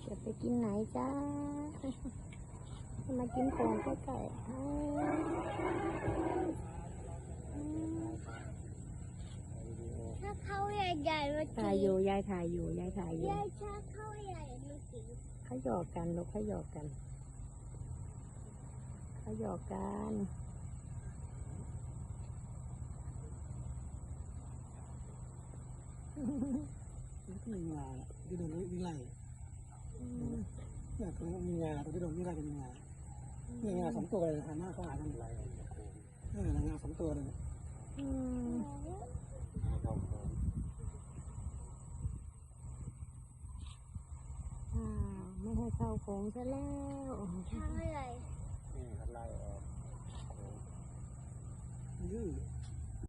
ຈະໄປກິນໄຫນຈ້າ? ມາກິນຂອງໃກ້ໆ. ເອົາ ຖ້າເຂົ້າໃຫຍ່ໆມາກິນ. ຖ່າຍຢູ່ ຍາຍຖ່າຍຢູ່ ຍາຍຖ່າຍຢູ່. ຍາຍ ຖ້າເຂົ້າໃຫຍ່ມາກິນ. ເຂົາຫຍອກກັນລູກ ເຂົາຫຍອກກັນ. ເຂົາຫຍອກກັນ. ມີງາ ທີ່ໂດນມີໄລ່. ອືມ ຢາກມີງາ ທີ່ໂດນມີໄລ່ ເປັນງາ. ອືມ ມີງາສອງຕົວເລີຍ ຫັນໜ້າເຂົ້າຫາກັນ. ເອີ ງາສອງຕົວເລີຍ. ອືມ ອ້າວ ມາຮອດເຂົ້າໂຂງຊະແລ້ວ. ທາງໃດ? ນີ້ ຄັນໄລ່ອອກໂຂງ. ນີ້